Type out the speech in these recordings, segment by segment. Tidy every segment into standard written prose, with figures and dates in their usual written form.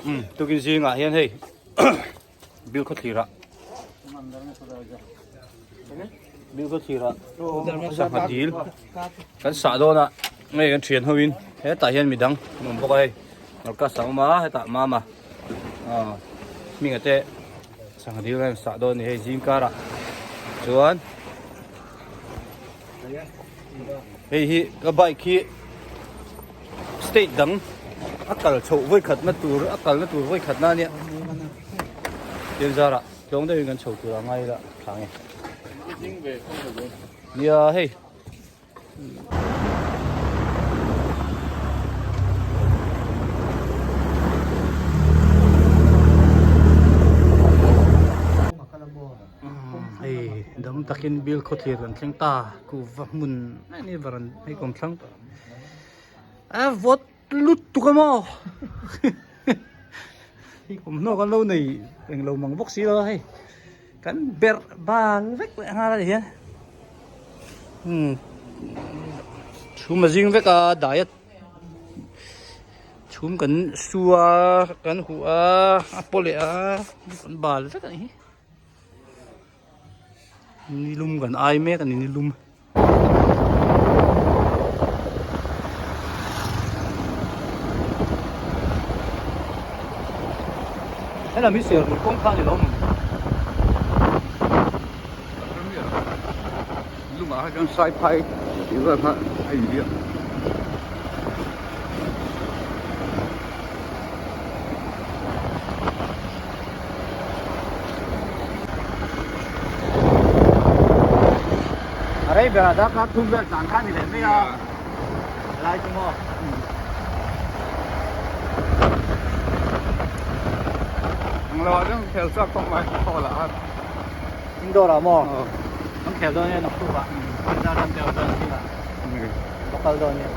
Umm tukin zingah hian hei bil khawthlir ah bil khawthlir ah sangha dil kan sah dawn a hei kan thian ho in hetah hian midang an awm bawk a hei Marcus a awm a hetah Mama ah hminga te sangha dil an sah dawn a ni hei zing karah chuan. Hei hi ka bike hi state dang a kal chhoh vawi khatna tur a kalna tur vawi khatna ania tin zarah tlawng deuhin kan chho tur a ngai ila thla nge nia hei. Hei dam takin bill khawthlir kan thleng ta kuhva hmun a ni varan hei kawm thlang a vawt lut tuk a maw thawmhnaw kan lo nei englo mang bawk si lo a hei kan berh bal vek leh nghal a ni hian umm chhum a zing vek a diet. Chhum kan su a kan huh a a paw leh a kan bal vek a ni hi nilum kan ai mek a ni nilum. Helam hi serhmun kawng kha a ni lo maw? Lungah kha chuan saiphai tih vel kha a inziak. A rei berah darkar thum vel tlan kha a ni leh mai a, helai chu maw. Ang lo ah chuan khel chak tawk mai khaw lah khan. Indoor ah maw? Kan khel dawn nia naktuk ah Indoor ram te dawn nia ka kal dawn nia.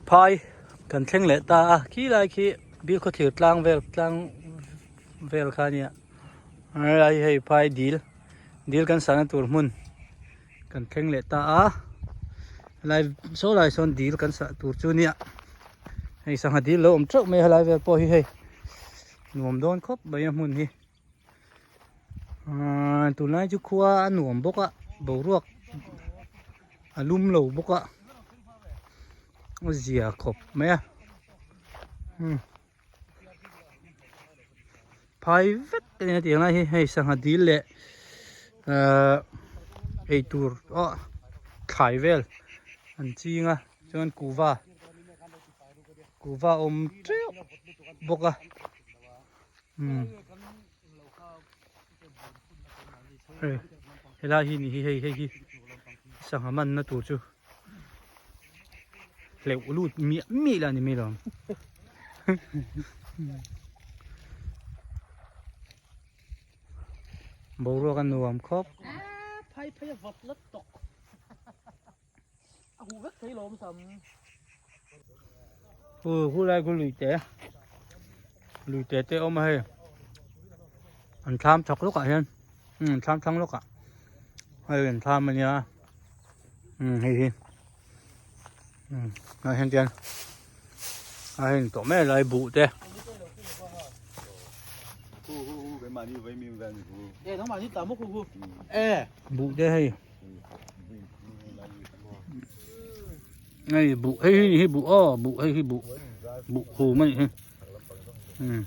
Phai kan thleng leh ta a khi lai khi bil khawthlir tlang vel tlang vel kha nia helai hei phai dil dil kan sahna tur hmun kan thleng leh ta a helai saw lai sawn dil kan sah tur chu nia hei sangha dil lo awm teuh mai a helai vel pawh hi hei nuam dawn khawp mai a hmun hi ahh tunlai chu khua a nuam bawk a boruak a lum lo bawk a a zia khawp mai a umm. Phai vek a ni a tih ang lai hi hei sangha dil leh ahh eitur aw thlai vel an ching a chuan kuhva kuhva a awm teuh bawk a umm hei helai hi ni hi hei hei hi sangha manna tur chu. Hleuh lut miah miah ila ni mai lo. Boruak a nuam khawp. Phai phai a vat lat tawk. A huh vek thei lawm sam. Hu hu lai khu lui te. Lui te te awm a hei. An thlam chak lawkah hian. An thlam thlang lawkah. Hei an thlam ania. Umm hei hi umm ah hian chuan a heng tawh mai a lai buh te. Buh te hei hei buh hei hi hi buh aw buh hei hi buh buh hum a nih hi umm.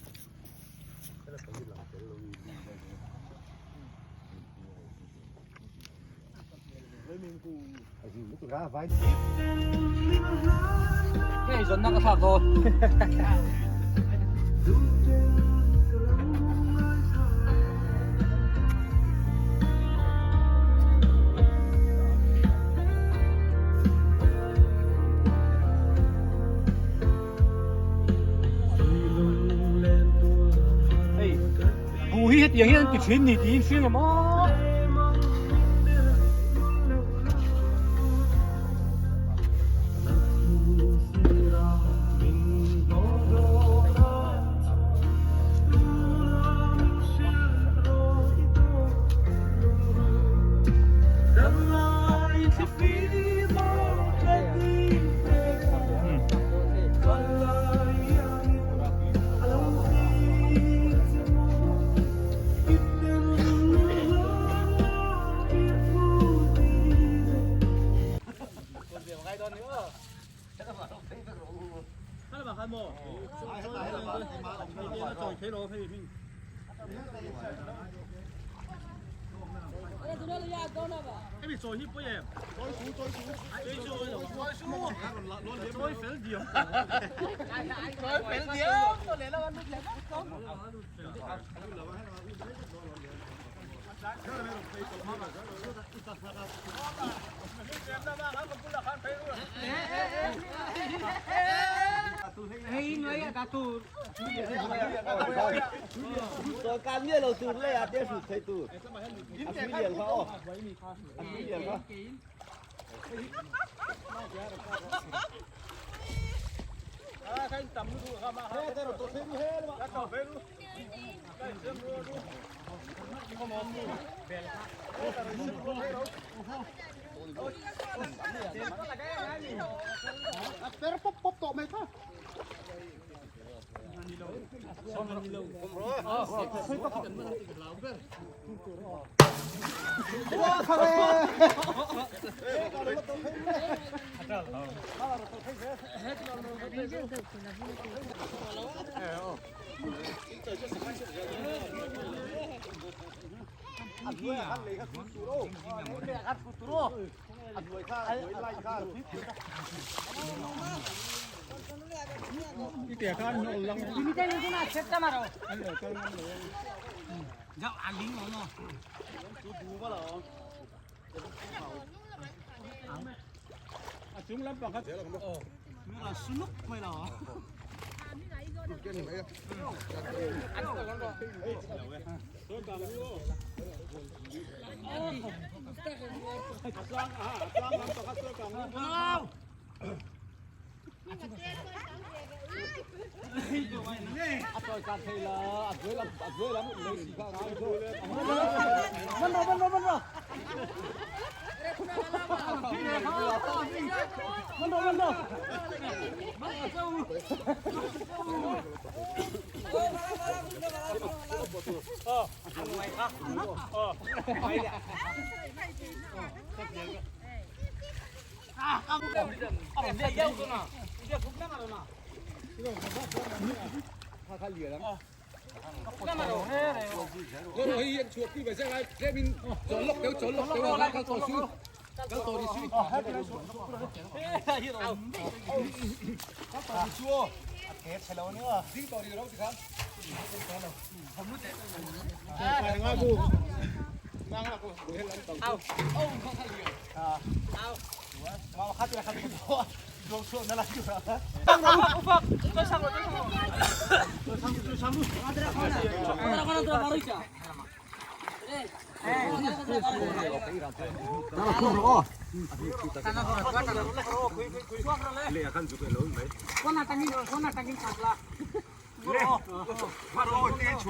Hei zawn na ka thlak dawn. Hei bu hi hetiang hian an ti thin ni tiin hria ngem aw.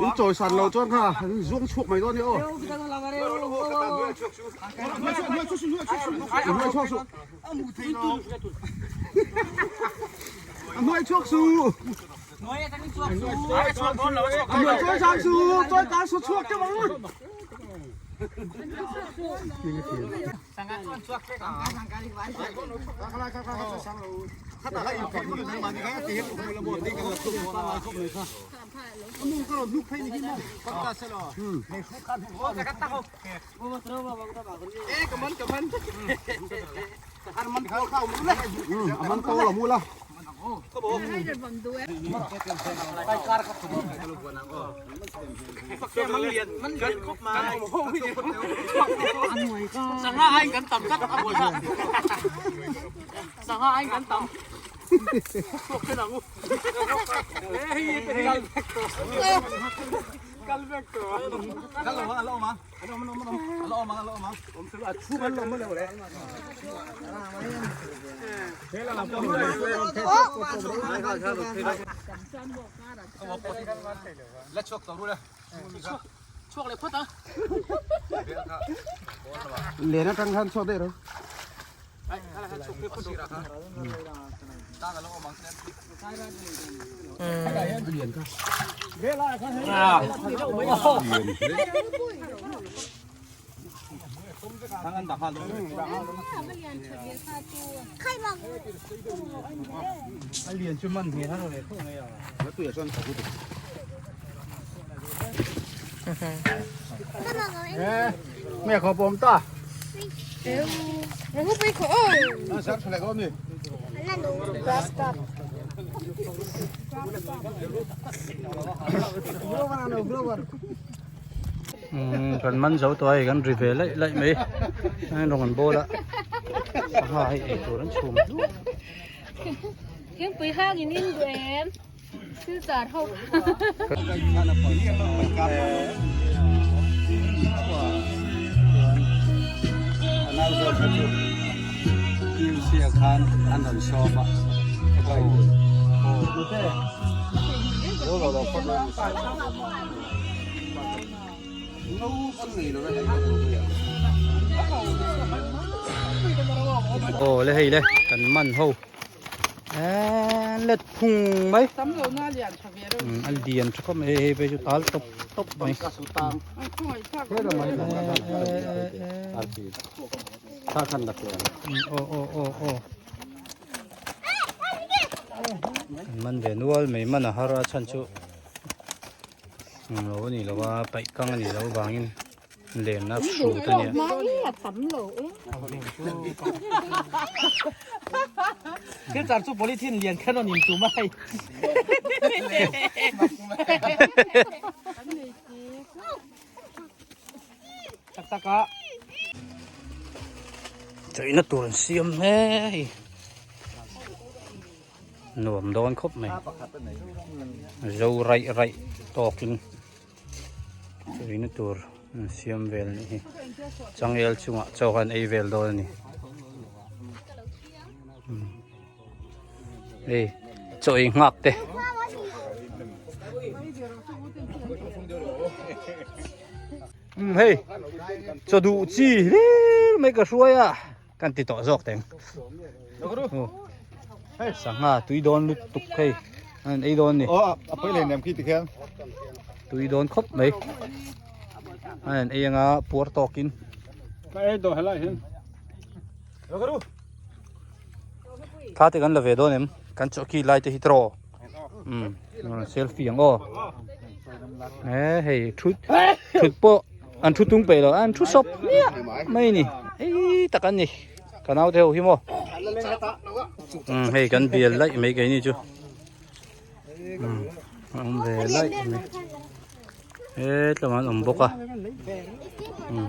In chawi san lo chuan kha an zuang chhuak mai dawn a ni aw. Hnuai chhuak suh. A hnuai chhuak suh. A hnuai chawi san suh. Chawi kan su chhuak teuh ang. A man to lo mu la. Len atang khan chhuak daih ro. A lian chu man hmel har ve khawp mai a. Kan man zo tawh a hei kan ri ve laih laih mai rawng an bawl a sangha hei ei tur an chhum hluah. Thingpui hang in in duh em? Thil char ho Aw le hei le kan man ho eee let phung mai Tam lo na lian tha ve reuh. A lian tha khawp mai hei hei phei chu tal tawp tawp mai. Aw aw aw aw. Kan man ve nual mai man a har a chhan chu englo a ni lo a paih kang a ni lo vangin len a hrut a nia. Thil char chu polythene lian kher rawn in tum a hei. Tak tak a. Chaina tur an siam hei. Nuam dawn khawp mai. Zo raih raih tawkin chaina tur an siam vel anih hi. Changel chungah chaw khan ei vel dawn a ni. Hei chaw ei nghak te. Umm hei chaw duh chi hlir mai ka hruai a kan ti tawh zawk teng sangha tui dawn lutuk hei an ei dawn ni tui dawn khawp mai an ei anga puar tawkin thla te kan la ve dawn em kan chawhki lai te hi tiraw. Um selfie ang aw e hei thut thut pawh an thu tung peih lo an thu sawp miah mai a ni ei tak an ni ka naute ho hi maw um hei kan bial laih mai keini chu um a awm ve laih mai hetlawm an awm bawk a um.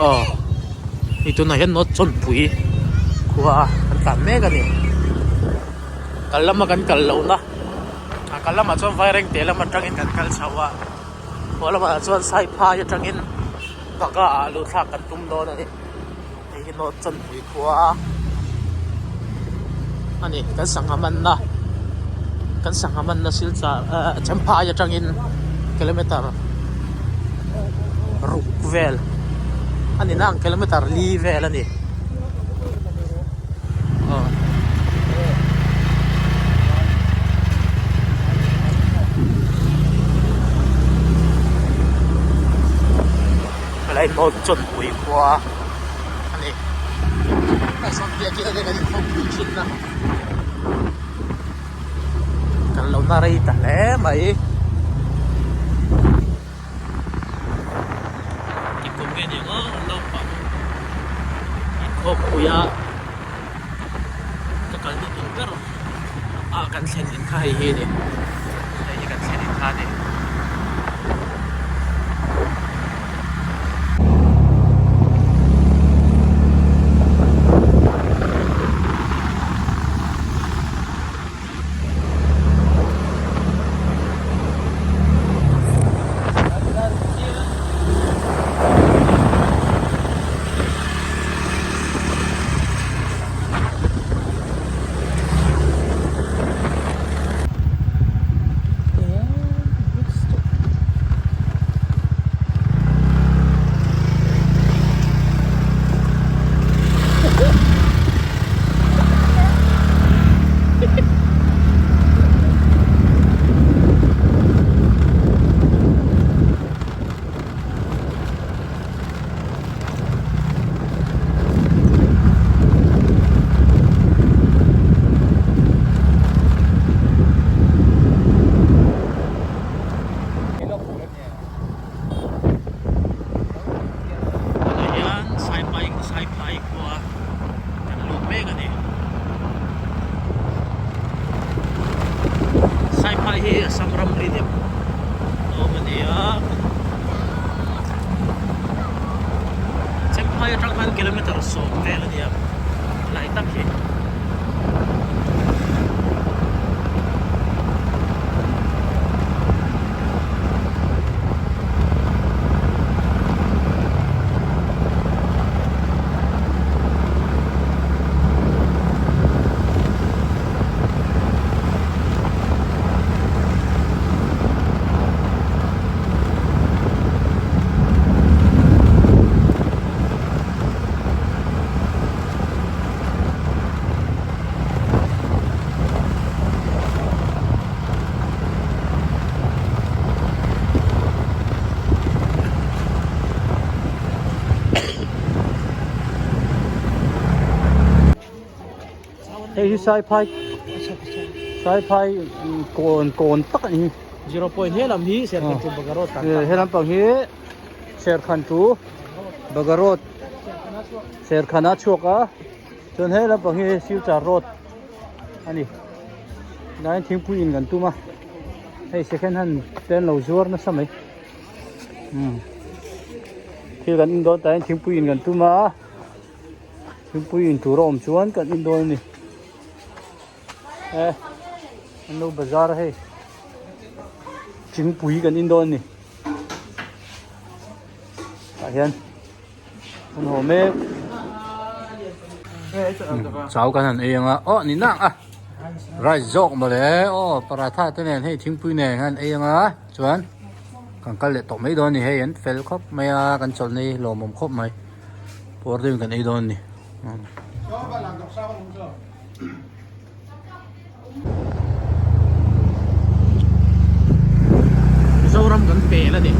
Aw hei tunah hian note chawnpui khua kan tlan mek a ni kal lama kan kal lohna a kal lamah chuan vairengte lam atangin kan kal chho a haw lamah chuan saiphai atangin banga ah luh thlak kan tum dawn a ni hei hi note chawnpui khua a ni kan sangha manna kan sangha manna silchar ah champhai atangin kilometer ruk vel a ni nang kilometer li vel a ni aw. Helai hmun chawnpui khua a ni kan lo na rei ta hle mai. Engkawm nge ni ang aw naupang inkhawmpui a ka kal duh ber a kan thlen in kha hei hi a ni hei hi kan thlen in kha a ni. Assam ramri dep a awm a ni a Chemphai atang khan kilometer sawm vel a ni a lai tak hi. Hei hi saiphai saiphai kawn kawn tak a ni. Zero point he lam hi Serkhan to Baga road kan He lampang hi Serkhan to Baga road Serkhan a chhuak a chuan he lampang hi Silchar road a ni. Tlaiin thingpui in kan tum a hei second hand te an lo zuar nasa mai umm thil kan in dawn tlaiin thingpui in kan tum a thingpui in tur a awm chuan kan in dawn a ni e an lo bazar a hei thingpui kan in dawn a ni tah hian. An haw mek chau kan han ei anga aw ni nak a rice zawk mawle aw paratha te nen hei thingpui nen khan ei anga chuan kan kal leh tawh mai dawn a ni hei an fel khawp mai a kan chawlhna hi lawmawm khawp mai puar deuhin kan ei dawn a ni. Mizoram kan pel a ni.